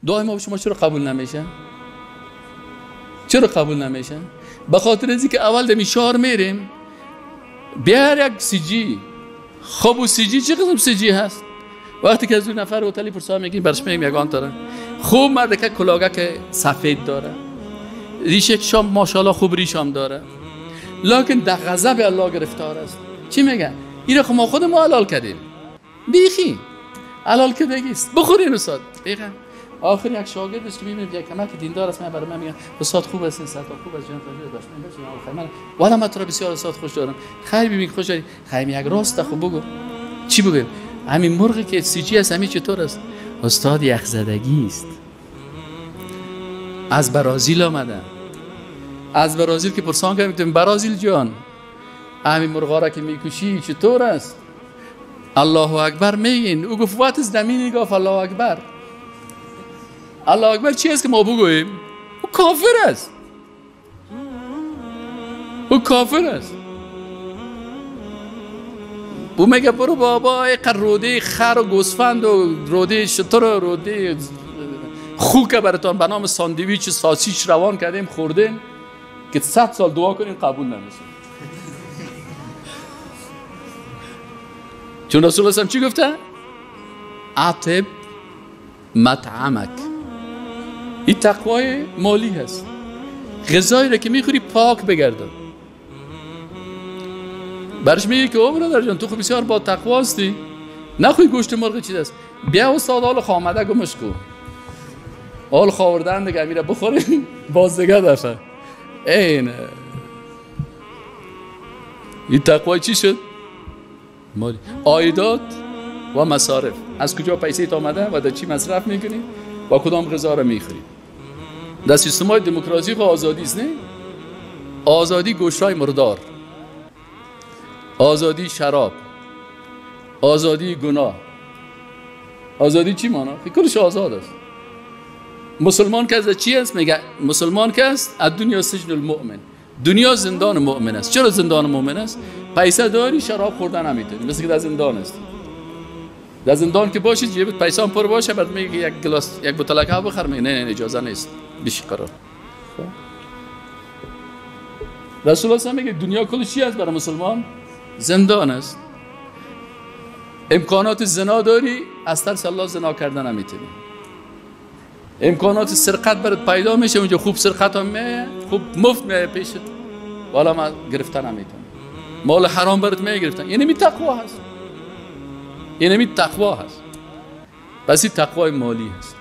دعای ما شما چرا قبول نمیشه؟ چرا قبول نمیشه؟ به خاطر از که اول دمی شهر میریم بیار یک سیجی. خب و سیجی چه قسم سیجی هست؟ وقتی که از اون نفر هتلی پرسا میگیم برش میگیم یگان داره. خوب مرد که کلاگه که سفید داره، ریشه شام ماشاءالله خوب ریشام داره، لکن در غضب الله گرفتار است. چی میگه؟ اینو خب ما خود ما حلال کردیم، بیخی حلال که دیگه بخورین استاد. بیخم آخر یک شاگرد که میبینید یک کمک دیندار است، من برای من میگه استاد خوب است، استاد خوب است، جان داشت من من والا من تو را بسیار استاد خوش دارم. خیر ببین خوش داری، خیر یک راست خوب بگو. چی بگم؟ همین مرغی که سیجی است همین چطور است؟ استاد یخ زدگی است، از برازیل آمده. از برازیل که پرسان کردیم برازیل جان همین مرغا را که میکشی چطور است؟ الله اکبر میگین. او گفت what is the meaning of الله اکبر؟ الله اکبر چی است که ما بگوییم؟ او کافر است، او کافر است. او میگه برو بابا اینقدر روده خر و گوسفند و روده شتر و روده خوک براتان به نام ساندویچ ساسیچ روان کردیم خوردیم که 100 سال دعا کنیم قبول نمیشه. چون رسول الله چی گفته؟ اطب مطعمک. این تقوای مالی هست. غذایی را که میخوری پاک بگردان. برش میگه که او برادر جان تو خب بسیار با تقوا هستی، نخوی گوشت مرغ چیز است، بیا استاد حال خامده گمش کو، حال خوردن دیگه میره بخوریم باز دیگه دفعه. این این تقوای چی شد؟ مالی. عایدات و مصارف، از کجا پیسه تا آمده و در چی مصرف میکنی و کدام غذا را میخوری. در سیستم های دموکراسی خو آزادی است، نه؟ آزادی گوشت‌های مردار، آزادی شراب، آزادی گناه، آزادی چی مانا؟ کلش آزاد است. مسلمان که از چی است؟ میگه مسلمان که است الدنیا سجن المؤمن، دنیا زندان مؤمن است. چرا زندان مؤمن است؟ پیسه داری شراب خوردن نمیتونی، مثل که در زندان است. در زندان که باشی جیبت پیسه هم پر باشه، بعد میگه یک گلاس یک بوتل آب بخر، میگه نه نه اجازه نیست، بیش قرار. رسول الله میگه دنیا کلش چی است برای مسلمان؟ زندان است. امکانات زنا داری، از ترس الله زنا کردن نمیتونی. امکانات سرقت برات پیدا میشه، اونجا خوب سرقت هم میه، خوب مفت میه پیشت، والا ما گرفتن نمیتونی. مال حرام برات میه گرفتن. یعنی می تقوا هست، یعنی می تقوا هست. پس این تقوای مالی هست.